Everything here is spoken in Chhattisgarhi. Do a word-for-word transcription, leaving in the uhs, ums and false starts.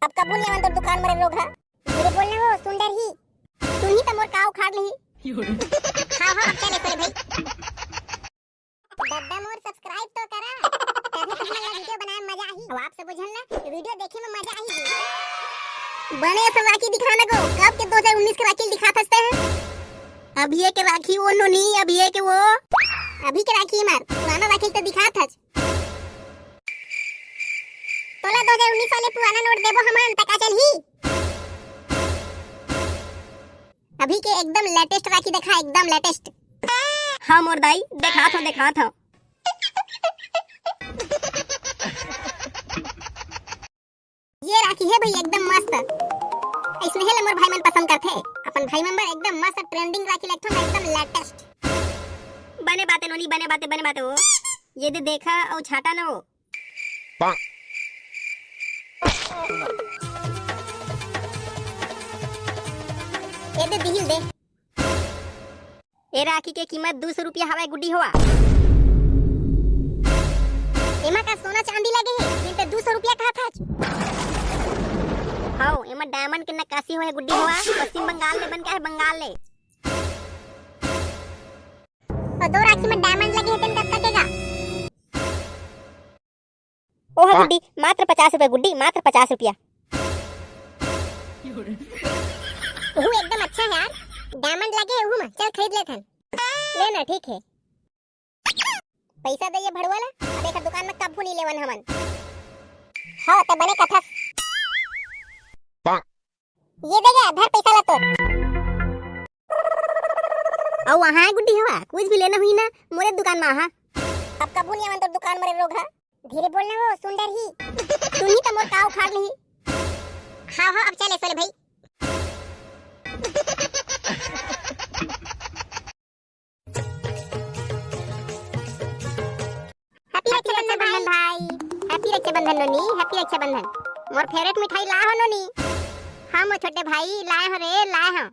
अब कभू नहीं आवन तोर दुकान मरे रोगहा। धीरे बोलना हो, सुन डरही। सुनही त मोर का उखाड़ लिही। हाँ, हाँ, अब चले तोरे भाई। दद्दा मोर subscribe तो करा, तभी तो हमन ला video बनाए में मजा आही। अउ आप सब झन ला video देखे में मजा आही। बने असन राखी दिखा ना गो, कब के दो हज़ार उन्नीस के राखी दिखात हस ते। अभी ये के राखी वो नोनी, अभी ये के वो। अभी के राखी मार, पुराना राखी तो दिखात हस। तोला दो हज़ार उन्नीस वाले पुराना नोट देबो हमन, त का चलही? अभी के एकदम latest राखी देखा, एकदम latest। हाँ मोर दाई, देखात हँव, देखात हँव। ये राखी हे भाई, एकदम मस्त। अइसने हे ले मोर भाई मन पसंद करथे। अपन भाई मन बर एकदम मस्त trending राखी लगथों, एकदम latest। बने बाते नोनी, बने बाते, बने बाते हो। ये दे देखा अउ छाटा ना हो। ए दे दिहिल दे। ए राखी के कीमत दू सौ रुपया हवय गुड्डी होवा। एमा का सोना चांदी लगे हे, जिन ते दू सौ रुपया कहत हच? हव, एमा diamond के नक्काशी होय हे गुड्डी होवा, पश्चिम बंगाल ले बन के आए हे, बंगाल ले। अउ दो राखी में diamond लगे हे, तेन कतका के गा? ओह गुड्डी, मात्र पचास रुपया गुड्डी, मात्र पचास रुपया। ओहू एकदम अच्छा हे यार, diamond लगे हे ओहू में, चल खरीद लेथन। ले ना, ठीक हे। पैसा दे ये भड़वा ला, अब एकर दुकान में कभू नहीं लेवन हमन। हाँ, त बने कथस। ये दे गा, धर पैसा ला तोर। अउ वहाँ गुड्डी हवा, कुछ भी लेना हुई ना, मोरे दुकान में आहा। अब कभू नहीं आवन तोर दुकान मरे रोगहा। धीरे बोलना हो, सुन डरही। सुनही त मोर का उखाड़ लिही। हाँ, हाँ, अब चले सोले भाई। Happy रक्षाबंधन भाई। Happy रक्षाबंधन नोनी, happy रक्षाबंधन। मोर favourite मिठाई लाए हो नोनी। हाँ मोर छोटे भाई, लाए हो रे, लाए हो।